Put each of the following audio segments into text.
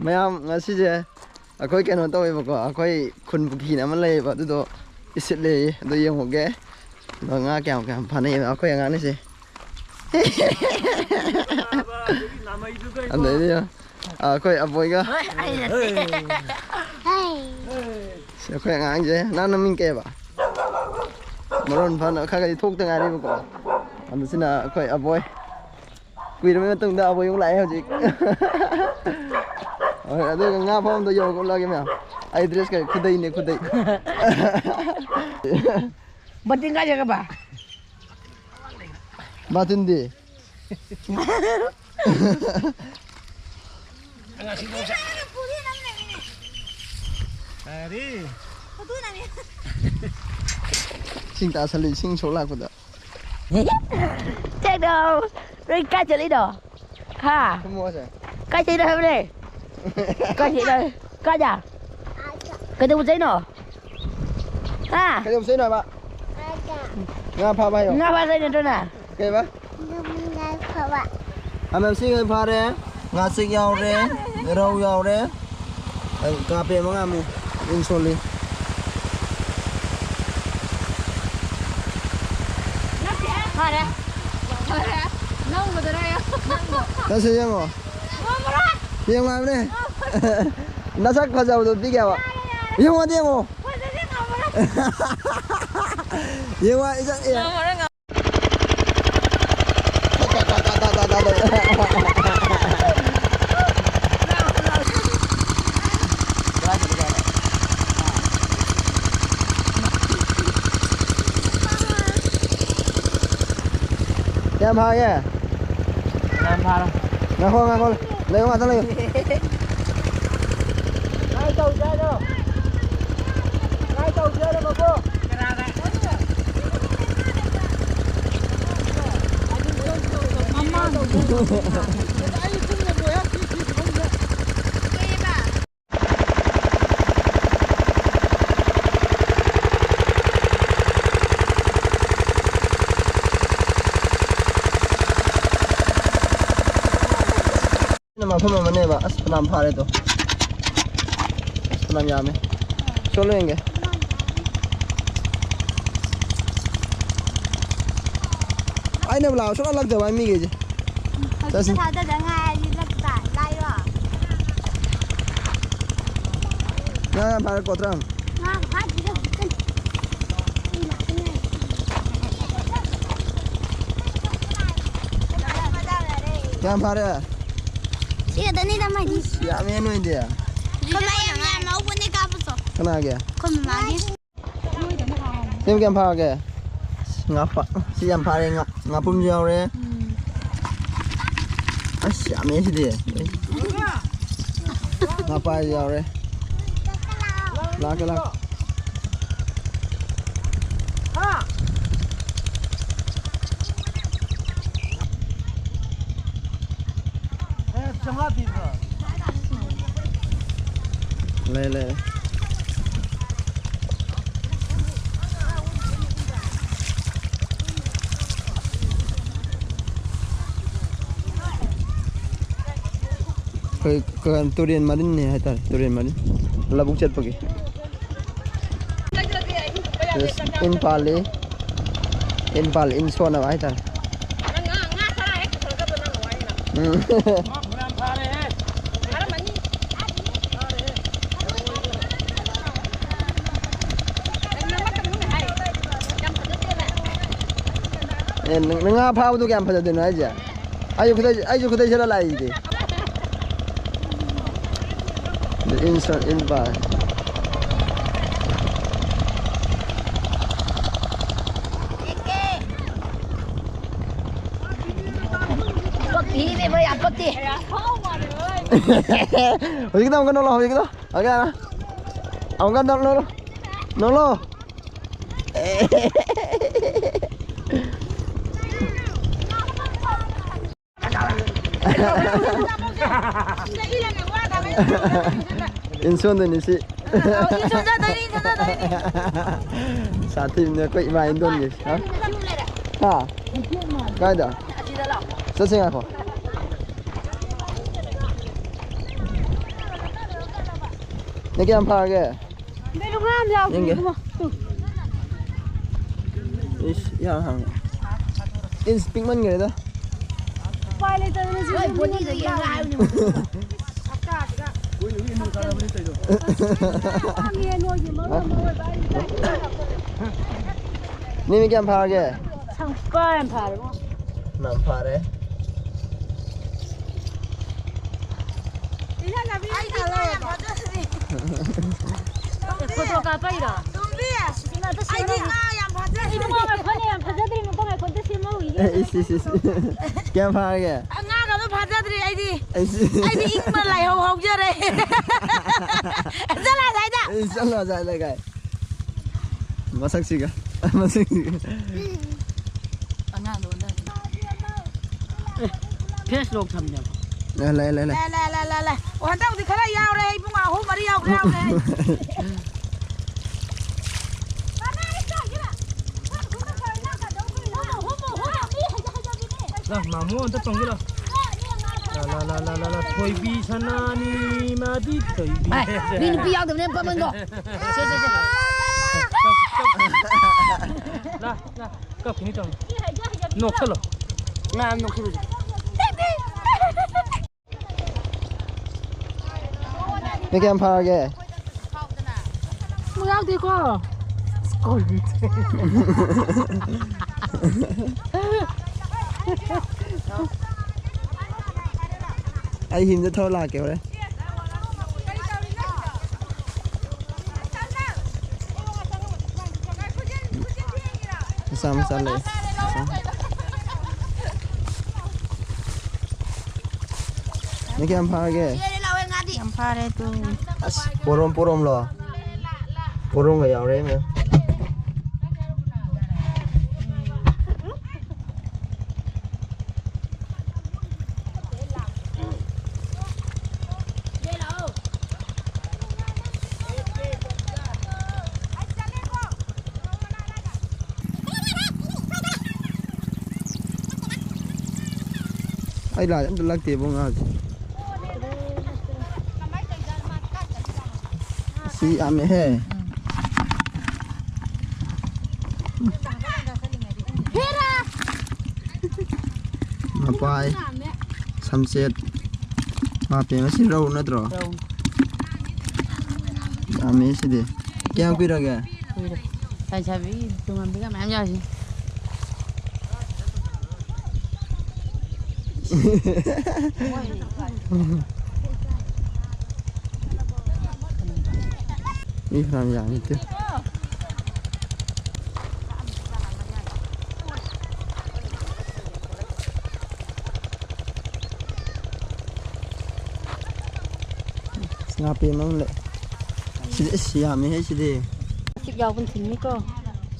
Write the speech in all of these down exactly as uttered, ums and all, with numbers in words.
ꯃꯌꯥꯝ, ꯉꯁꯤꯁꯦ ꯑꯩꯈꯣꯏ ꯀꯩꯅꯣ ꯇꯧꯋꯦꯕꯀꯣ, ꯑꯩꯈꯣꯏ ꯈꯨꯟ ꯄꯨꯈ꯭ꯔꯤꯅ ꯑꯃ ꯂꯩꯌꯦꯕ, ꯑꯗꯨꯗꯣ ꯏꯁꯤꯠꯂꯦꯌꯦ꯫ ꯑꯗꯨ ꯌꯦꯡꯉꯨꯒꯦ꯫ ꯑꯗꯣ ꯉꯥ ꯀꯌꯥꯝ ꯀꯌꯥꯝ ꯐꯥꯅꯩꯌꯦꯕ ꯑꯩꯈꯣꯏ ꯑꯉꯥꯡꯅꯤꯁꯦ꯫ ꯑꯗꯩꯗꯤ ꯑꯩꯈꯣꯏ ꯑꯕꯣꯏꯒ꯫ ꯁꯤ ꯑꯩꯈꯣꯏ ꯑꯉꯥꯡꯁꯦ꯫ ꯅꯪ ꯅꯃꯤꯡ ꯀꯩꯕ? ꯃꯔꯣꯟ ꯐꯅ ꯈꯔ ꯈꯔꯗꯤ ꯊꯣꯛꯇ ꯉꯥꯏꯔꯤꯕꯀꯣ꯫ ꯑꯗꯨ ꯁꯤꯅ ꯑꯩꯈꯣꯏ ꯑꯕꯣꯏ꯫ ꯀꯨꯏꯔꯕꯩ ꯃꯇꯨꯡꯗ ꯑꯕꯣꯏ ꯑꯃꯨꯛ ꯂꯥꯛꯑꯦ ꯍꯧꯖꯤꯛ꯫ ꯍꯣꯏ, ꯑꯗꯨꯒ ꯉꯥ ꯐꯥꯝꯗꯣ ꯌꯧꯔꯒ ꯎꯠꯂꯛꯑꯒꯦ ꯃꯌꯥꯝ꯫ ꯑꯩ ꯗ꯭ꯔꯦꯁ ꯀꯩ ꯈꯨꯗꯩꯅꯦ, ꯈꯨꯗꯩ꯫ ꯕꯇꯤꯟ ꯀꯥꯏ ꯆꯠꯈ꯭ꯔꯕ? ꯕꯇꯤꯟꯗꯤ? ꯀꯔꯤ? ꯏꯁꯤꯡ ꯇꯥꯁꯜꯂꯤ, ꯏꯁꯤꯡ ꯁꯣꯛ ꯂꯥꯛꯄꯗ꯫ ꯆꯦꯛꯗꯧ! ꯅꯣꯏ ꯀꯥꯏ ꯆꯠꯂꯤꯅꯣ? ꯍꯥ? ꯀꯨꯝꯃꯣꯁꯦ꯫ ꯀꯥꯏ ꯆꯠꯂꯤꯅꯣ ꯍꯥꯏꯕꯅꯦ? ꯀꯥꯏ ꯆꯠꯂꯤꯅꯣ? ꯀꯥꯏꯗ? ꯀꯩꯗꯧꯕ ꯆꯠꯂꯤꯅꯣ? ꯍꯥ? ꯀꯩꯗꯧꯕ ꯆꯠꯂꯤꯅꯣ ꯍꯥꯏꯕ? ꯉꯥ ꯐꯥꯕ ꯍꯥꯏꯌꯣ꯫ ꯉꯥ ꯐꯥ ꯆꯠꯂꯤ ꯅꯠꯇ꯭ꯔꯣ ꯅꯪ? ꯀꯩꯕ? ꯉꯥ ꯐꯥꯕ꯫ ꯑꯃꯦꯝꯁꯤꯡ ꯐꯥꯔꯦ꯫ ꯉꯥꯆꯤꯛ ꯌꯥꯎꯔꯦ꯫ ꯔꯧ ꯌꯥꯎꯔꯦ꯫ ꯀꯥꯞꯄꯦ ꯃꯉꯥꯃꯨꯛ꯫ ꯏꯟ ꯁꯣꯜꯂꯤ꯫ ꯐꯔꯦ꯫ ꯐꯔꯦ꯫ ꯅꯪꯕꯗꯨꯔꯣ? ꯅꯪꯕꯨ꯫ ꯅꯪꯁꯨ ꯌꯦꯡꯉꯣ꯫ ꯉꯝꯃꯔꯣꯏ꯫ ꯌꯦꯡꯉꯣ ꯍꯥꯏꯕꯅꯦ꯫ ꯅꯁꯛ ꯐꯖꯕꯗꯣ ꯄꯤꯒꯦꯕ꯫ ꯌꯥꯔꯦ, ꯌꯥꯔꯦ꯫ ꯌꯦꯡꯉꯣ ꯑꯗꯨ ꯌꯦꯡꯉꯣ꯫ ꯐꯖꯗꯦ, ꯉꯝꯃꯔꯣꯏ꯫ ꯌꯦꯡꯉꯣ ꯏꯁꯛ ꯑꯦ꯫ ꯉꯝꯃꯔꯣꯏ, ꯉꯝꯃꯔꯣꯏ꯫ ꯀꯌꯥꯝ ꯐꯥꯒꯦ? ꯌꯥꯝ ꯐꯥꯔꯦ꯫ ꯉꯥꯏꯈꯣ, ꯉꯥꯏꯈꯣ꯫ ꯂꯩꯌꯣ, ꯉꯥꯛꯇꯪ ꯂꯩꯌꯣ꯫ ꯀꯥꯏ ꯇꯧꯁꯦ ꯍꯥꯏꯅꯣ? ꯀꯥꯏ ꯇꯧꯁꯦ ꯍꯥꯏꯅꯣ, ꯃꯄꯨ? ꯃꯐꯝ ꯑꯃꯅꯦꯕ꯫ ꯑꯁ, ꯐꯅꯌꯥꯝ ꯐꯥꯔꯦ ꯑꯗꯣ꯫ ꯑꯁ, ꯐꯅꯌꯥꯝ ꯌꯥꯝꯃꯦ꯫ ꯁꯣꯝꯗ ꯌꯦꯡꯒꯦ꯫ ꯑꯩꯅꯕꯨ ꯂꯥꯛꯑꯣ ꯁꯨꯡꯂꯥꯛ ꯂꯥꯛꯇꯕ ꯃꯤꯈꯩꯁꯦ꯫ ꯍꯧꯖꯤꯛꯇ ꯆꯠꯁꯤ꯫ ꯊꯥꯗꯗ ꯉꯥꯏꯔꯤ, ꯂꯛꯇ ꯂꯥꯏꯔꯣ? ꯉꯥ ꯌꯥꯝ ꯐꯥꯔꯦ, ꯀꯣꯠꯊ꯭ꯔꯥ꯫ ꯉꯥ ꯐꯥꯗ꯭ꯔꯤꯗ ꯍꯧꯖꯤꯛꯇꯅꯤ꯫ ꯀꯌꯥꯝ ꯐꯥꯔꯦ? ꯁꯤ ꯈꯛꯇꯅꯤꯗ ꯃꯥꯏꯗꯤ꯫ ꯌꯥꯝꯃꯦ ꯅꯣꯏꯗꯤ꯫ ꯍꯧꯖꯤꯛꯇ ꯌꯥꯝ ꯌꯥꯝ ꯂꯧꯕꯅꯦ ꯀꯥꯞꯄꯁꯨ꯫ ꯀꯅꯥꯒꯤ? ꯑꯩꯈꯣꯏ ꯃꯃꯥꯒꯤ꯫ ꯁꯤꯕꯨ ꯀꯌꯥꯝ ꯐꯥꯔꯒꯦ? ꯉꯥ ꯐꯥ-, ꯁꯤ ꯌꯥꯝ ꯐꯥꯔꯦ, ꯉꯥ, ꯉꯥꯄꯨꯝꯁꯨ ꯌꯥꯎꯔꯦ꯫ ꯎꯝ꯫ ꯑꯁ, ꯌꯥꯝꯃꯦ ꯁꯤꯗꯤ꯫ ꯉꯥꯄꯥꯏꯁꯨ ꯌꯥꯎꯔꯦ꯫ ꯂꯥꯛꯀꯦ, ꯂꯥꯛꯀꯦ꯫ ꯂꯩ, ꯂꯩ꯫ ꯑꯩꯈꯣꯏ ꯀ-, ꯇꯨꯔꯦꯟ ꯃꯔꯤꯟꯅꯦ ꯍꯥꯏꯇꯥꯔꯦ, ꯇꯨꯔꯦꯟ ꯃꯔꯤꯟ꯫ ꯂꯧꯕꯨꯛ ꯆꯠꯄꯒꯤ꯫ ꯏꯁ, ꯏꯟ ꯄꯥꯜꯂꯤ꯫ ꯏꯟ ꯄꯥꯜꯂꯤ, ꯏꯟ ꯁꯣꯟꯅꯕ ꯍꯥꯏꯇꯥꯔꯦ꯫ ꯎꯝ꯫ ꯑꯦ, ꯅꯪ, ꯅꯪ ꯉꯥ ꯐꯥꯕꯗꯨ ꯀꯌꯥꯝ ꯐꯖꯗꯣꯏꯅꯣ ꯍꯥꯏꯁꯦ? ꯑꯩꯁꯨ ꯈꯨꯗꯩ, ꯑꯩꯁꯨ ꯈꯨꯗꯩ ꯁꯦꯠꯂ ꯂꯥꯛꯏꯁꯤꯗꯤ꯫ ꯏꯟ ꯁꯣ-, ꯏꯟ ꯄꯥꯏ꯫ ꯄꯛꯇꯤ ꯏꯕꯦꯝꯃ, ꯌꯥꯝ ꯄꯛꯇꯤ꯫ ꯍꯧꯖꯤꯛꯀꯤꯗꯣ ꯑꯃꯨꯛꯀ ꯅꯣꯛꯂꯣ, ꯍꯧꯖꯤꯛꯀꯤꯗꯣ꯫ ꯑꯃꯨꯛꯀ, ꯑꯃꯨꯛꯀ ꯅꯣꯛꯂꯣ, ꯅꯣꯛꯂꯣ꯫ ꯅꯣꯛꯂꯣ꯫ ꯏꯟꯁꯣꯟꯗꯅꯤ ꯁꯤ꯫ ꯁꯥꯊꯤꯕꯅꯦ ꯑꯩꯈꯣꯏ ꯏꯃꯥ ꯏꯟꯗꯣꯟꯒꯤ꯫ ꯍꯥ? ꯍꯥ? ꯀꯥꯏꯗ? ꯆꯠꯁꯦ, ꯉꯥꯏꯈꯣ꯫ ꯅꯪ ꯀꯌꯥꯝ ꯐꯥꯔꯒꯦ? ꯕꯦꯂꯨ ꯉꯥ ꯑꯃ ꯌꯥꯎꯗ꯭ꯔꯤ, ꯌꯦꯡꯒꯦ꯫ ꯏꯕꯨꯡꯉꯣ꯫ ꯇꯨ꯫ ꯏꯁ, ꯏꯍꯥꯡ ꯍꯥꯡꯉꯦ꯫ ꯏꯁ, ꯄꯤꯛꯃꯟꯈ꯭ꯔꯦꯗ꯫ ꯎꯄꯥꯏ ꯂꯩꯇꯗꯅ ꯁꯤꯁꯨ ꯃꯤꯉꯣꯟꯗ ꯂꯥꯛꯑꯦ꯫ ꯅꯦꯃꯤ ꯀꯌꯥꯝ ꯐꯥꯔꯒꯦ? ꯁꯪꯄꯥ ꯌꯥꯝ ꯐꯥꯔꯦ, ꯏꯕꯨꯡꯉꯣ꯫ ꯌꯥꯝ ꯐꯥꯔꯦ꯫ ꯐꯣꯇꯣ ꯀꯥꯞꯄꯩꯔꯣ? ꯇꯣꯝꯕꯤ, ꯑꯩꯗꯤ ꯉꯥ ꯌꯥꯝ ꯐꯥꯖꯗ꯭ꯔꯤ꯫ ꯏꯕꯨꯡꯉꯣ, ꯉꯥꯏꯈꯣꯅꯦ, ꯌꯥꯝ ꯐꯖꯗ꯭ꯔꯤ, ꯃꯇꯝ ꯉꯥꯏꯈꯣ, ꯑꯝꯇ ꯁꯦꯝꯍꯧꯈꯤꯒꯦ꯫ ꯑꯦ, ꯏꯁ, ꯏꯁ, ꯏꯁ꯫ ꯀꯌꯥꯝ ꯐꯥꯔꯒꯦ? ꯉꯥꯒ ꯑꯝꯇ ꯐꯥꯖꯗ꯭ꯔꯤ ꯑꯩꯗꯤ꯫ ꯑꯩꯁ꯫ ꯑꯩꯗꯤ ꯏꯪꯕ ꯂꯥꯏꯍꯧ ꯍꯧꯖꯔꯦ꯫ ꯆꯠꯂꯣ ꯑꯁ꯭ꯋꯥꯏꯗ꯫ ꯑꯩ ꯆꯠꯂꯣ ꯑꯁ꯭ꯋꯥꯏꯗ ꯀꯥꯏ꯫ ꯃꯁꯛꯁꯤꯒ꯫ ꯃꯁꯛꯁꯤꯒ꯫ ꯑꯉꯥꯡꯗꯣ ꯑꯣꯟꯊꯔꯦ꯫ ꯑꯦ, ꯐꯦꯁ ꯂꯣꯛ ꯊꯝꯖꯕ꯫ ꯂꯩ, ꯂꯩ, ꯂꯩ, ꯂꯩ꯫ ꯂꯩ, ꯂꯩ, ꯂꯩ, ꯂꯩ, ꯂꯩ꯫ ꯑꯣ, ꯍꯟꯗꯛꯇꯤ ꯈꯔ ꯌꯥꯎꯔꯦ, ꯏꯕꯨꯡꯉꯣ, ꯑꯍꯨꯝ ꯃꯔꯤ ꯌꯥꯎꯈ꯭ꯔꯦ, ꯌꯥꯎꯈ꯭ꯔꯦ꯫ ꯂꯥ, ꯃꯥꯃꯣ ꯑꯝꯇ ꯆꯪꯁꯤꯜꯂꯣ꯫ ꯂꯥ, ꯂꯥ, ꯂꯥ, ꯂꯥ, ꯂꯥ, ꯂꯥ, ꯊꯣꯏꯕꯤ ꯁꯅꯥꯅꯤ ꯃꯥꯗꯤ ꯊꯣꯏꯕꯤ꯫ ꯚꯥꯏ, ꯃꯤ ꯅꯨꯄꯤ ꯌꯥꯎꯗꯕꯅꯦ, ꯄꯥꯃꯟꯗꯣ꯫ ꯁꯦ, ꯁꯦ, ꯁꯦ꯫ ꯂꯥ, ꯂꯥ, ꯀꯞꯈꯤꯅꯤ ꯇꯧꯅꯤ꯫ ꯅꯣꯛꯁꯜꯂꯣ꯫ ꯉꯥ ꯅꯣꯛꯁꯜꯂꯨ꯫ ꯃꯤ ꯀꯌꯥꯝ ꯐꯥꯔꯒꯦ? ꯑꯃꯨꯛ ꯌꯥꯎꯗꯦꯀꯣ꯫ ꯑꯩ ꯍꯤꯟꯗ ꯊꯧꯔ ꯂꯥꯛꯀꯦ ꯍꯣꯔꯦꯟ꯫ ꯃꯆꯥ ꯃꯆꯥ ꯂꯩ꯫ ꯃꯆꯥ꯫ ꯅꯪ ꯀꯌꯥꯝ ꯐꯥꯔꯒꯦ? ꯌꯥꯝ ꯐꯥꯔꯦ ꯇꯨ꯫ ꯑꯁ, ꯄꯣꯔꯣꯝ ꯄꯣꯔꯣꯝꯂꯣ? ꯄꯣꯔꯣꯝꯒ ꯌꯥꯎꯔꯦ, ꯃꯦꯝ꯫ ꯑꯩ ꯂꯥꯏ ꯑꯝꯇ ꯂꯛꯇꯦꯕꯣ ꯉꯥꯁꯦ꯫ ꯁꯤ ꯌꯥꯝꯃꯦꯍꯦ꯫ ꯃꯄꯥꯏ, ꯁꯝꯆꯦꯠ, ꯃꯥꯄꯦꯝ, ꯑꯁꯤ ꯔꯧ ꯅꯠꯇ꯭ꯔꯣ? ꯔꯧ꯫ ꯌꯥꯝꯃꯦ ꯁꯤꯗꯤ꯫ ꯀꯌꯥꯝ ꯀꯨꯏꯔꯒꯦ? ꯀꯨꯏꯔꯦ꯫ ꯂꯩꯁꯥꯕꯤ ꯇꯨꯡꯍꯟꯕꯤꯒ ꯃꯌꯥꯝ ꯌꯥꯎꯔꯤ꯫ ꯃꯤ ꯐꯅꯌꯥꯝ ꯌꯥꯝꯃꯤ ꯇꯨ꯫ ꯉꯥ ꯄꯦꯝꯃ ꯑꯃ ꯂꯩ꯫ ꯁꯤꯗꯤ ꯑꯁ ꯌꯥꯝꯃꯤꯍꯦ ꯁꯤꯗꯤ꯫ ꯄ꯭ꯂꯥꯁꯇꯤꯛ ꯌꯥꯎꯕꯅ ꯊꯤꯟꯅꯤꯀꯣ꯫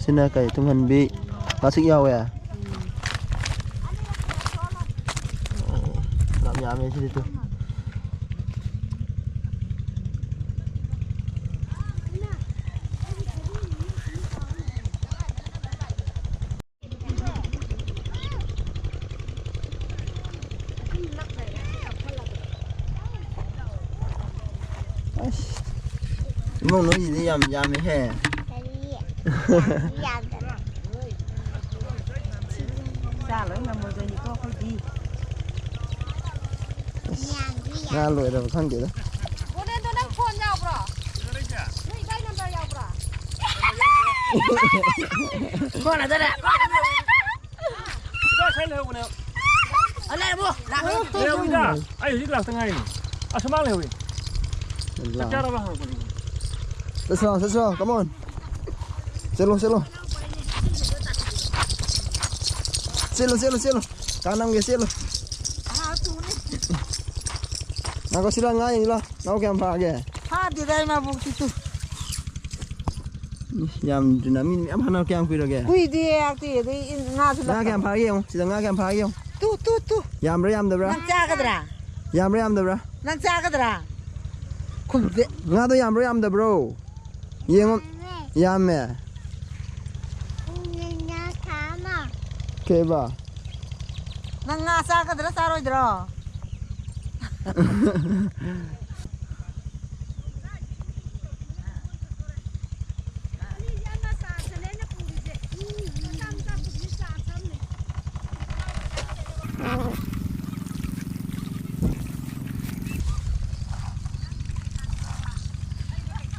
ꯁꯤꯅ ꯀꯩ ꯇꯨꯡꯍꯟꯕꯤ꯫ ꯄ꯭ꯂꯥꯁꯇꯤꯛ ꯌꯥꯎꯋꯦ꯫ ꯎꯝ꯫ ꯌꯥꯝ ꯌꯥꯝꯃꯦ ꯁꯤꯗꯤ ꯇꯨ꯫ ꯑꯁ, ꯏꯃꯧ ꯅꯣꯏꯁꯤꯗꯤ ꯌꯥꯝ ꯌꯥꯝꯃꯦꯍꯦ꯫ ꯀꯔꯤ? ꯌꯥꯝꯗꯕ꯫ ꯆꯥ ꯂꯣꯏ ꯉꯝꯃꯣꯏꯗꯣꯏꯅꯤꯀꯣ ꯑꯩꯈꯣꯏꯗꯤ꯫ ꯑꯁ, ꯌꯥꯝꯗꯤ ꯌꯥꯝ꯫ ꯉꯥ ꯂꯣꯏꯔꯕ ꯈꯪꯗꯦꯗ꯫ ꯕꯣꯂꯦꯟꯗꯣ, ꯅꯪ ꯐꯣꯟ ꯌꯥꯎꯕ꯭ꯔꯣ? ꯅꯣꯏ ꯏꯕꯥꯏ ꯅꯝꯕꯔ ꯌꯥꯎꯕ꯭ꯔꯣ? ꯀꯣꯟꯅ ꯇꯔꯦ꯫ ꯏꯕꯥꯏ ꯉꯁꯥꯏ ꯂꯩꯍꯧꯕꯅꯦ꯫ ꯑ, ꯂꯩꯔꯝꯃꯣ꯫ ꯂꯩꯍꯧꯋꯤꯗ꯫ ꯑꯩ ꯍꯧꯖꯤꯛ ꯂꯥꯛꯇ ꯉꯥꯏꯔꯤ꯫ ꯑꯁ, ꯃꯥ ꯂꯩꯍꯧꯋꯤ꯫ ꯆꯥꯛ ꯆꯥꯔꯕ ꯍꯪꯉꯛꯄꯅꯤ꯫ ꯆꯠꯁꯤ ꯂꯥꯎ, ꯆꯠꯁꯤ ꯂꯥꯎ, come on꯫ ꯆꯠꯂꯣ, ꯆꯠꯂꯣ꯫ ꯆꯦꯜꯂꯣ, ꯆꯦꯜꯂꯣ, ꯆꯦꯜꯂꯣ꯫ ꯀꯥ ꯅꯝꯒꯦ, ꯆꯦꯜꯂꯣ꯫ ꯉꯥꯏꯈꯣ, ꯁꯤ ꯂꯥꯎ, ꯉꯥ ꯌꯦꯡꯁꯤ ꯂꯥꯎ꯫ ꯉꯥ ꯀꯌꯥꯝ ꯐꯥꯒꯦ? ꯐꯥꯗꯦꯗ, ꯑꯩ ꯃꯕꯨꯛꯇꯤ ꯇꯨ꯫ ꯏꯁ, ꯌꯥꯝꯗ꯭ꯔꯤꯅ꯫ ꯃꯤ ꯃꯌꯥꯝ ꯐꯥꯅ ꯀꯌꯥꯝ ꯀꯨꯏꯔꯒꯦ? ꯀꯨꯏꯗꯦ, ꯌꯥꯛꯇꯦ꯫ ꯑꯗꯩ ꯏꯟ-, ꯉꯥꯁꯨ ꯉꯥ ꯂꯛꯇꯕ꯫ ꯀꯌꯥꯝ ꯐꯥꯒꯦ ꯌꯦꯡꯉꯨ꯫ ꯁꯤꯗ ꯉꯥ ꯀꯌꯥꯝ ꯐꯥꯒꯦ ꯌꯦꯡꯉꯨ꯫ Two, two, two. ꯌꯥꯝꯕ꯭ꯔꯥ ꯌꯥꯝꯗꯕ꯭ꯔꯥ? ꯅꯪ ꯆꯥꯒꯗ꯭ꯔꯥ? ꯌꯥꯝꯕ꯭ꯔꯥ ꯌꯥꯝꯗꯕ꯭ꯔꯥ? ꯅꯪ ꯆꯥꯒꯗ꯭ꯔꯥ? ꯈꯨꯝꯗꯦ꯫ ꯉꯥꯗꯣ ꯌꯥꯝꯕ꯭ꯔꯣ ꯌꯥꯝꯗꯕ꯭ꯔꯣ? ꯌꯦꯡꯉꯣ꯫ ꯌꯥꯝꯃꯦ꯫ ꯌꯥꯝꯃꯦ꯫ ꯎꯝ, ꯉꯥ ꯊꯥ ꯑꯃ꯫ ꯀꯩꯕ? ꯅꯪ ꯉꯥ ꯆꯥꯒꯗ꯭ꯔꯥ ꯆꯥꯔꯣꯏꯗ꯭ꯔꯣ?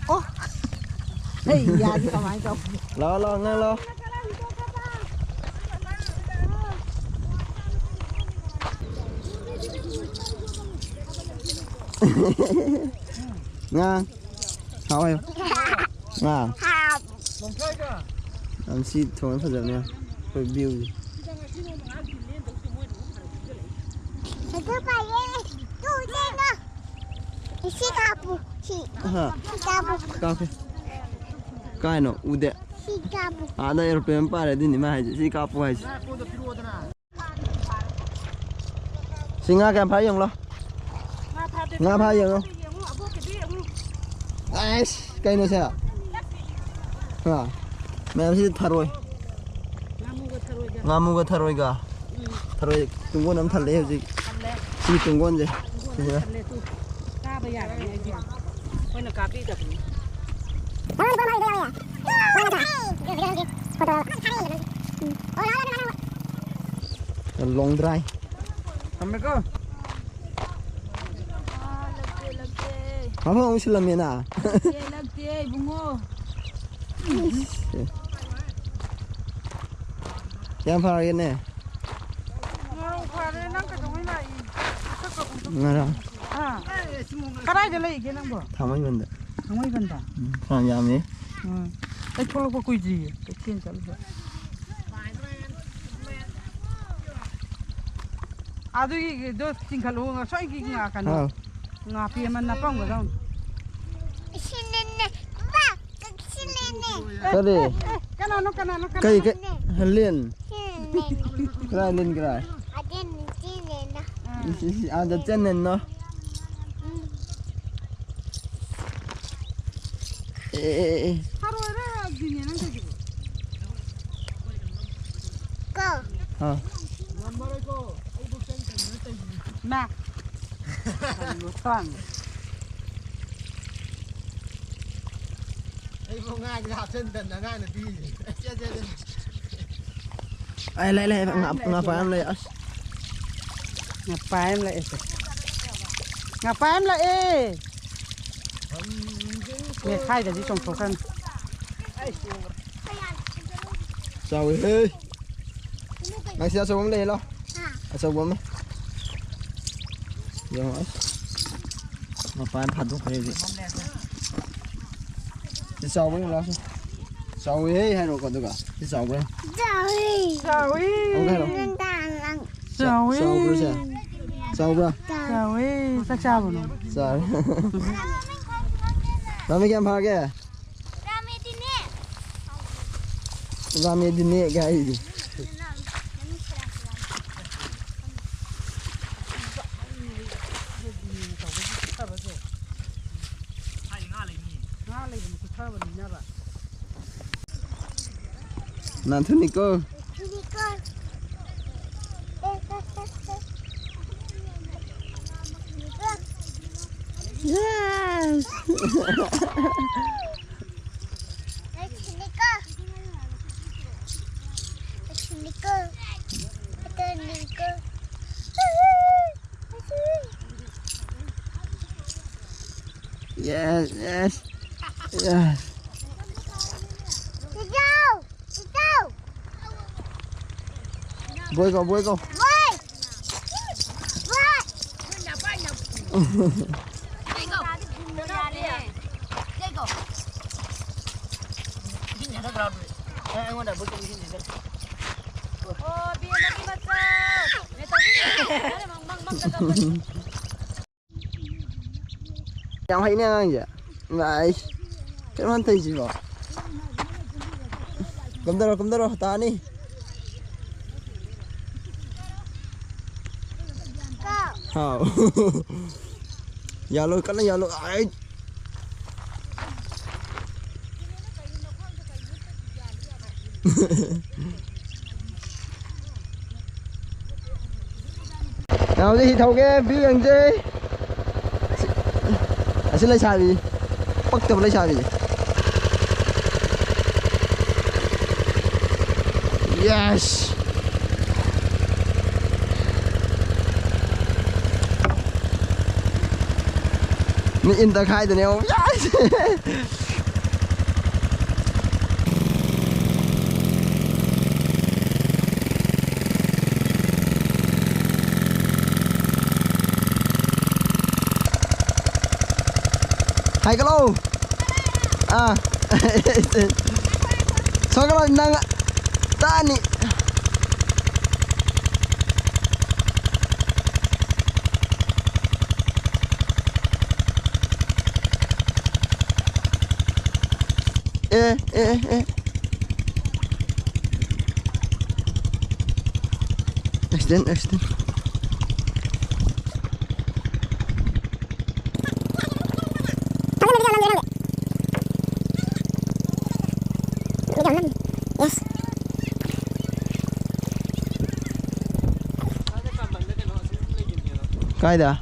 ꯑꯣ꯫ ꯑꯩ ꯌꯥꯗꯤ ꯀꯃꯥꯏꯅ ꯇꯧ? ꯂꯥꯛꯑꯣ, ꯂꯥꯛꯑꯣ, ꯉꯥ ꯂꯥꯛꯑꯣ꯫ ꯉꯥ꯫ ꯍꯥꯎ ꯍꯥꯏꯌꯣ꯫ ꯉꯥ꯫ ꯌꯥꯝ ꯁꯤ ꯊꯣꯡꯕ ꯐꯖꯕꯅꯦ꯫ ꯑꯩꯈꯣꯏ view ꯁꯦ꯫ ꯁꯤꯗ ꯄꯥꯏꯌꯦ꯫ ꯇꯨ ꯆꯦꯟꯅ꯫ ꯁꯤ ꯀꯥꯞꯄꯨ꯫ ꯁꯤ꯫ ꯍꯥ꯫ ꯁꯤ ꯀꯥꯞꯄꯨ꯫ ꯀꯥꯞꯀꯦ꯫ ꯀꯥꯏꯅꯣ? ꯎꯗꯦ꯫ ꯁꯤ ꯀꯥꯞꯄꯨ꯫ ꯑꯥꯗ aeroplane ꯑꯃ ꯄꯥꯏꯔꯦ, ꯑꯗꯨꯏꯅꯤ ꯃꯥ ꯍꯥꯏꯁꯦ꯫ ꯁꯤ ꯀꯥꯞꯄꯨ ꯍꯥꯏꯁꯦ꯫ ꯁꯤ ꯉꯥ ꯀꯌꯥꯝ ꯐꯥ ꯌꯦꯡꯂꯣ꯫ ꯉꯥ ꯐꯥ ꯌꯦꯡꯉꯣ꯫ ꯌꯦꯡꯉꯨ, ꯑꯕꯣꯛꯀꯤꯗꯤ ꯌꯦꯡꯉꯨ꯫ ꯑꯩꯁ, ꯀꯩꯅꯣ ꯁꯦ? ꯍꯥ? ꯃꯌꯥꯝꯁꯤꯗꯤ ꯊꯔꯣꯏ꯫ ꯉꯥꯃꯨꯒ ꯊꯔꯣꯏꯒ꯫ ꯉꯥꯃꯨꯒ ꯊꯔꯣꯏꯒ꯫ ꯎꯝ꯫ ꯊꯔꯣꯏ ꯇꯨꯡꯒꯣꯟ ꯑꯃ ꯊꯜꯂꯛꯑꯦ ꯍꯧꯖꯤꯛ꯫ ꯊꯜꯂꯦ꯫ ꯁꯤ ꯇꯨꯡꯒꯣꯟꯁꯦ꯫ ꯇꯨꯡꯒꯣꯟ ꯑꯃ ꯁꯤꯁꯤꯅ꯫ ꯊꯜꯂꯦ ꯇꯨ꯫ ꯆꯥꯕ ꯌꯥꯔꯅꯤ ꯑꯩꯗꯤ꯫ ꯑꯩꯈꯣꯏꯅ ꯀꯥꯞꯄꯤꯗꯕꯅꯤ꯫ ꯂꯣꯡꯗ꯭ꯔꯥꯏ꯫ ꯊꯝꯃꯦꯀꯣ꯫ ꯃꯐꯝ ꯑꯃꯨꯛ ꯁꯤꯜꯂꯝꯃꯦꯅ꯫ ꯂꯛꯇꯦ, ꯂꯛꯇꯦ, ꯏꯕꯨꯡꯉꯣ꯫ ꯀꯌꯥꯝ ꯐꯔꯒꯦꯅꯦ? ꯉꯥꯔꯧ ꯐꯔꯦ, ꯅꯪ ꯀꯩꯗꯧꯉꯩ ꯂꯥꯛꯏ? ꯃꯁꯛꯀ ꯎꯗꯕ꯫ ꯉꯔꯥꯡ꯫ ꯑꯥ꯫ ꯀꯗꯥꯏꯗ ꯂꯩꯒꯦ ꯅꯪꯕꯣ? ꯊꯥꯡꯃꯩꯕꯟꯗ꯫ ꯊꯥꯡꯃꯩꯕꯟꯗ? ꯎꯝ, ꯐꯅꯌꯥꯝ ꯌꯥꯝꯃꯤ꯫ ꯎꯝ꯫ ꯑꯩ ꯊꯣꯛꯂꯛꯄ ꯀꯨꯏꯗ꯭ꯔꯤꯌꯦ, ꯀꯩꯊꯦꯜ ꯆꯠꯂꯨꯕ꯫ ꯑꯗꯨꯒꯤꯗꯣ ꯆꯤꯡꯈꯠꯂꯨ, ꯉꯁꯥꯏꯒꯤ ꯉꯥ ꯀꯩꯅꯣ, ꯍꯥꯎ꯫ ꯉꯥ ꯄꯤ ꯑꯃ ꯅꯄꯝꯒꯗꯧꯅꯤ꯫ ꯁꯤꯅꯅꯦ, ꯕꯥ, ꯁꯤꯅꯅꯦ꯫ ꯀꯔꯤ? ꯑꯦ, ꯀꯅꯥꯅꯣ, ꯀꯅꯥꯅꯣ, ꯀꯩ, ꯀꯅꯥꯅꯣ? ꯀꯩ? ꯂꯤꯟ? ꯁꯤꯅꯅꯦ꯫ ꯀꯗꯥꯏ ꯂꯤꯟ ꯀꯗꯥꯏ? ꯑꯗꯨꯅ ꯁꯤꯅꯅꯦ꯫ ꯑꯥ꯫ ꯏꯁ, ꯏꯁ, ꯑꯥꯗ ꯆꯦꯟꯅꯟꯅꯣ꯫ ꯎꯝ꯫ ꯑꯦ, ꯑꯦ, ꯑꯦ, ꯑꯦ꯫ ꯐꯔꯣꯏꯔ ꯑꯗꯨꯅꯦ ꯅꯪ ꯇꯧꯏꯗꯨꯕꯨ꯫ ꯀꯣ꯫ ꯍꯥ꯫ ꯃꯥ꯫ ꯀꯔꯤꯅꯣ ꯊꯥꯡ꯫ ꯑꯩꯕꯨ ꯉꯥꯁꯤꯗ ꯍꯥꯞꯆꯤꯟꯗꯅ ꯑꯉꯥꯡꯅ ꯄꯤꯔꯤꯁꯦ꯫ ꯆꯦ, ꯆꯦ, ꯆꯦ꯫ ꯑꯩ ꯂꯩ, ꯂꯩ, ꯉꯥ-, ꯉꯥꯄꯥꯏ ꯑꯃ ꯂꯩ, ꯑꯁ꯫ ꯉꯥꯄꯥꯏ ꯑꯃ ꯂꯥꯛꯑꯦ꯫ ꯉꯥꯄꯥꯏ ꯑꯃ ꯂꯥꯛꯑꯦ꯫ ꯃꯦꯠꯈꯥꯏꯗꯗꯤ ꯆꯣꯡꯊꯣꯛꯈ꯭ꯔꯅꯤ꯫ ꯆꯥꯎꯋꯤꯍꯦ꯫ ꯉꯁꯤ ꯑꯆꯧꯕ ꯑꯃ ꯂꯩꯌꯦ, ꯂꯥꯎ꯫ ꯑꯆꯧꯕ ꯑꯃ꯫ ꯌꯦꯡꯉꯣ, ꯑꯁ꯫ ꯃꯄꯥꯟ ꯊꯥꯗꯣꯛꯈ꯭ꯔꯦ ꯍꯧꯖꯤꯛ꯫ ꯁꯤ ꯆꯥꯎꯕ꯭ꯔꯥ ꯌꯦꯡꯉꯣ, ꯂꯥꯎ꯫ ꯆꯥꯎꯋꯤꯍꯦ ꯍꯥꯏꯔꯣꯀꯣ ꯑꯗꯨꯒ꯫ ꯁꯤ ꯆꯥꯎꯕ꯭ꯔꯥ? ꯆꯥꯎꯋꯤ꯫ ꯆꯥꯎꯋꯤ꯫ ꯑꯃꯨꯛꯀ ꯍꯥꯏꯔꯣ꯫ ꯆꯥꯎꯋꯤ꯫ ꯆꯥꯎꯕ꯭ꯔꯥ ꯁꯦ? ꯆꯥꯎꯕ꯭ꯔꯥ? ꯆꯥꯎꯋꯤ꯫ ꯆꯥꯛ ꯆꯥꯕꯅꯣ? ꯆꯥꯔꯦ꯫ ꯔꯥꯃꯤ ꯀꯌꯥꯝ ꯐꯥꯒꯦ? ꯔꯥꯃꯦꯗꯤꯅꯦ꯫ ꯔꯥꯃꯦꯗꯤꯅꯦ ꯒꯥꯏꯗꯤ꯫ ꯉꯥ ꯂꯩꯕꯅꯤ ꯀꯨꯊꯕꯅꯤꯅꯕ꯫ ꯅꯥꯟꯊꯨꯅꯤꯀꯣ꯫ Yes. Yes, yes. Yes. Boy, go, boy, go. ꯌꯥꯝ ꯍꯩꯅꯦ ꯑꯉꯥꯡꯁꯦ꯫ ꯏꯃꯥꯏ, ꯀꯩꯅꯣ ꯍꯟꯊꯩꯁꯤꯕꯣ? ꯀꯨꯝꯗꯔꯣ, ꯀꯨꯝꯗꯔꯣ, ꯇꯥꯅꯤ꯫ ꯍꯥꯎ꯫ ꯌꯥꯜꯂꯣ, ꯀꯟꯅ ꯌꯥꯜꯂꯣ꯫ ꯑꯥꯏ꯫ ꯅꯥꯎꯗꯤ ꯍꯤ ꯊꯧꯒꯦ, view ꯌꯦꯡꯁꯦ꯫ ꯑꯁꯤ ꯂꯩꯁꯥꯕꯤ, ꯄꯛꯇꯕ ꯂꯩꯁꯥꯕꯤ꯫ Yes. ꯏꯟ ꯇꯛꯈꯥꯏꯗꯅꯦ ꯑꯃꯨꯛ꯫ ꯍꯥꯏꯒꯠꯂꯣ꯫ ꯑꯥ꯫ ꯁꯣꯝꯗ ꯅꯪ ꯇꯥꯅꯤ꯫ ꯑꯦ, ꯑꯦ, ꯑꯦ, ꯑꯦ꯫ Accident, accident. Yes. ꯀꯥꯏꯗ?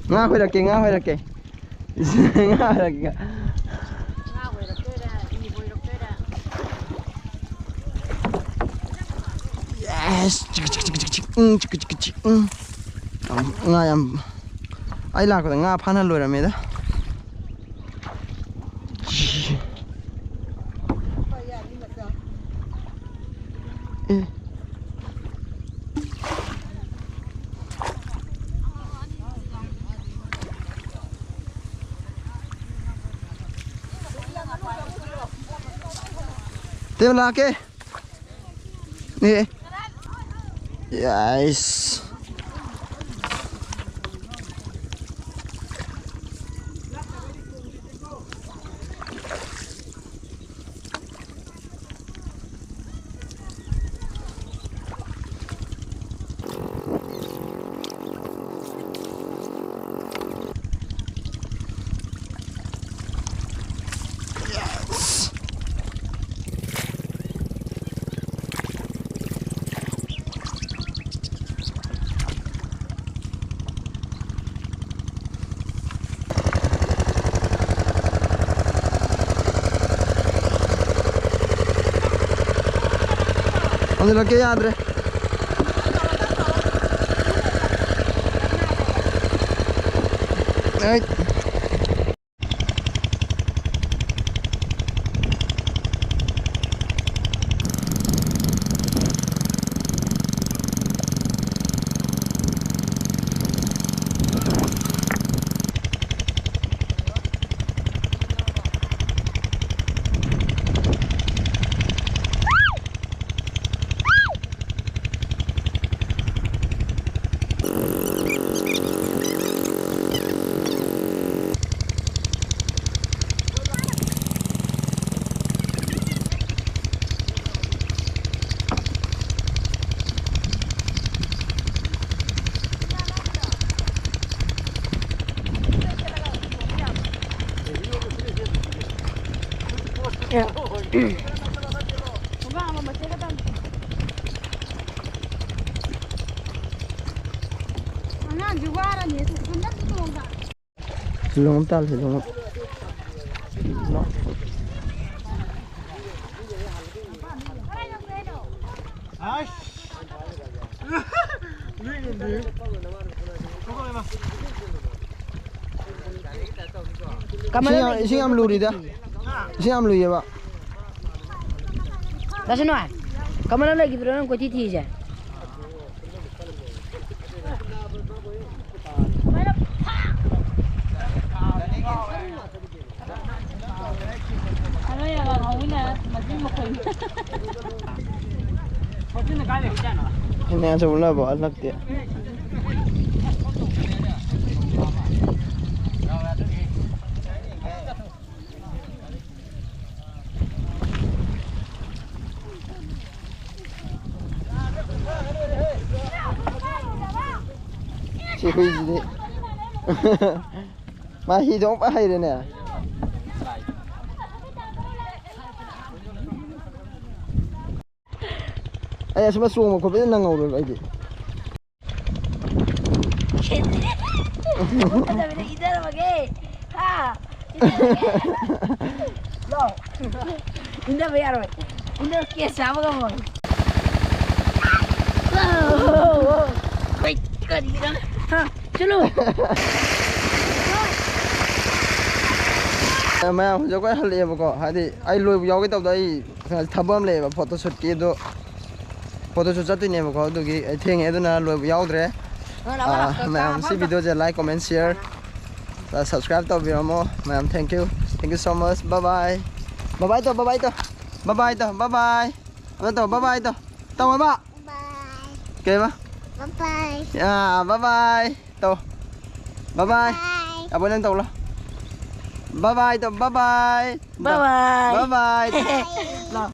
ꯉꯥ ꯍꯣꯏꯔꯛꯀꯦ, ꯉꯥ ꯍꯣꯏꯔꯛꯀꯦ꯫ ꯉꯥ ꯍꯣꯏꯔꯛꯀꯦ꯫ ꯉꯥ ꯍꯣꯏꯔꯛꯇꯣꯏꯔꯥ, ꯏ ꯍꯣꯏꯔꯛꯇꯣꯏꯔꯥ? Yes! ꯆꯤꯛ, ꯆꯤꯛ, ꯆꯤꯛ, ꯆꯤꯛ, ꯆꯤꯛ, ꯎꯝ, ꯆꯤꯛ, ꯆꯤꯛ, ꯆꯤꯛ, ꯎꯝ꯫ ꯌꯥꯝ, ꯉꯥ ꯌꯥꯝ, ꯑꯩ ꯂꯥꯛꯄꯗ ꯉꯥ ꯐꯥꯅ ꯂꯣꯏꯔꯝꯃꯦꯗ꯫ ꯑꯦ꯫ ꯇꯦꯕꯜ ꯂꯥꯛꯀꯦ꯫ ꯑꯦ꯫ Yes꯫ ꯊꯥꯖꯤꯜꯂꯛꯀꯦ, ꯌꯥꯗ꯭ꯔꯦ꯫ ꯑꯩ꯫ ꯑꯉꯥꯡꯁꯦ ꯋꯥꯔꯅꯤ, ꯁꯨꯝ ꯅꯝꯁꯨ ꯇꯣꯡꯗ꯫ ꯂꯣꯡ ꯑꯃ ꯇꯥꯜꯂꯁꯤ, ꯂꯣꯡ ꯑꯃ꯫ ꯏꯁꯤꯡ ꯌꯥꯝ, ꯏꯁꯤꯡ ꯌꯥꯝ ꯂꯨꯔꯤꯗ꯫ ꯏꯁꯤꯡ ꯌꯥꯝ ꯂꯨꯏꯌꯦꯕ꯫ ꯗꯥ ꯁꯅꯨ, ꯀꯃꯥꯏꯅ ꯂꯩꯈꯤꯕ꯭ꯔꯣ ꯅꯪ ꯀꯣꯏꯊꯤ ꯊꯤꯔꯤꯁꯦ? ꯐꯥꯏꯅꯦꯜꯁꯦ ꯎꯅꯕ ꯍꯜꯂꯛꯇꯦ꯫ ꯁꯤ ꯍꯨꯏꯁꯤꯗꯤ꯫ ꯃꯥ ꯍꯤꯗꯣ ꯑꯃꯨꯛ ꯍꯩꯔꯦꯅꯦ꯫ ꯑꯩ ꯑꯁꯨꯝꯕ ꯆꯣꯡꯕ ꯈꯣꯠꯄꯗ ꯅꯪꯍꯧꯔꯣꯏꯕ ꯑꯩꯗꯤ꯫ ꯐꯖꯕꯤꯗ ꯏꯟꯊꯔꯝꯃꯒꯦ꯫ ꯍꯥ? ꯏꯟꯊꯔꯒꯦ꯫ ꯂꯥꯎ꯫ ꯏꯟꯊꯕ ꯌꯥꯔꯣꯏ꯫ ꯏꯟꯊꯕ ꯀꯦꯁ ꯆꯥꯕ ꯉꯝꯃꯣꯏ꯫ ꯀꯩ ꯀꯔꯤꯅꯣ? ꯍꯥ? ꯆꯠꯂꯨ꯫ ꯃꯌꯥꯝ ꯍꯧꯖꯤꯛ ꯑꯩꯈꯣꯏ ꯍꯜꯂꯛꯑꯦꯕꯀꯣ, ꯍꯥꯏꯗꯤ ꯑꯩ ꯂꯣꯏꯕ ꯌꯥꯎꯒꯦ ꯇꯧꯕꯗ ꯑꯩ ꯊꯕꯛ ꯑꯃ ꯂꯩꯌꯦꯕ, ꯐꯣꯇꯣ ꯁꯨꯠꯀꯤ, ꯑꯗꯣ ꯐꯣꯇꯣ ꯁꯨꯠ ꯆꯠꯇꯣꯏꯅꯦꯕꯀꯣ, ꯑꯗꯨꯒꯤ ꯑꯩ ꯊꯦꯡꯉꯦ, ꯑꯗꯨꯅ ꯂꯣꯏꯕ ꯌꯥꯎꯗ꯭ꯔꯦ꯫ ꯑꯥ, ꯃꯌꯥꯝ ꯁꯤ ꯚꯤꯗꯤꯑꯣꯁꯦ like, comment, share, subscribe ꯇꯧꯕꯤꯔꯝꯃꯣ ꯃꯌꯥꯝ꯫ Thank you, thank you so much, bye bye, bye bye ꯇꯧ, bye bye ꯇꯧ, bye bye ꯇꯧ, bye bye꯫ ꯑꯗꯣ ꯇꯧ, bye bye ꯇꯧ꯫ ꯇꯧꯔꯕ? ꯀꯩꯕ? ꯕꯥꯏ꯫ ꯑꯥ, bye bye ꯇꯧ꯫ Bye bye꯫ ꯕꯥꯏ꯫ ꯑꯕꯣ, ꯅꯪ ꯇꯧꯂꯣ꯫ Bye bye ꯇꯧ, bye bye꯫ Bye bye꯫ Bye bye꯫ ꯂꯥꯎ꯫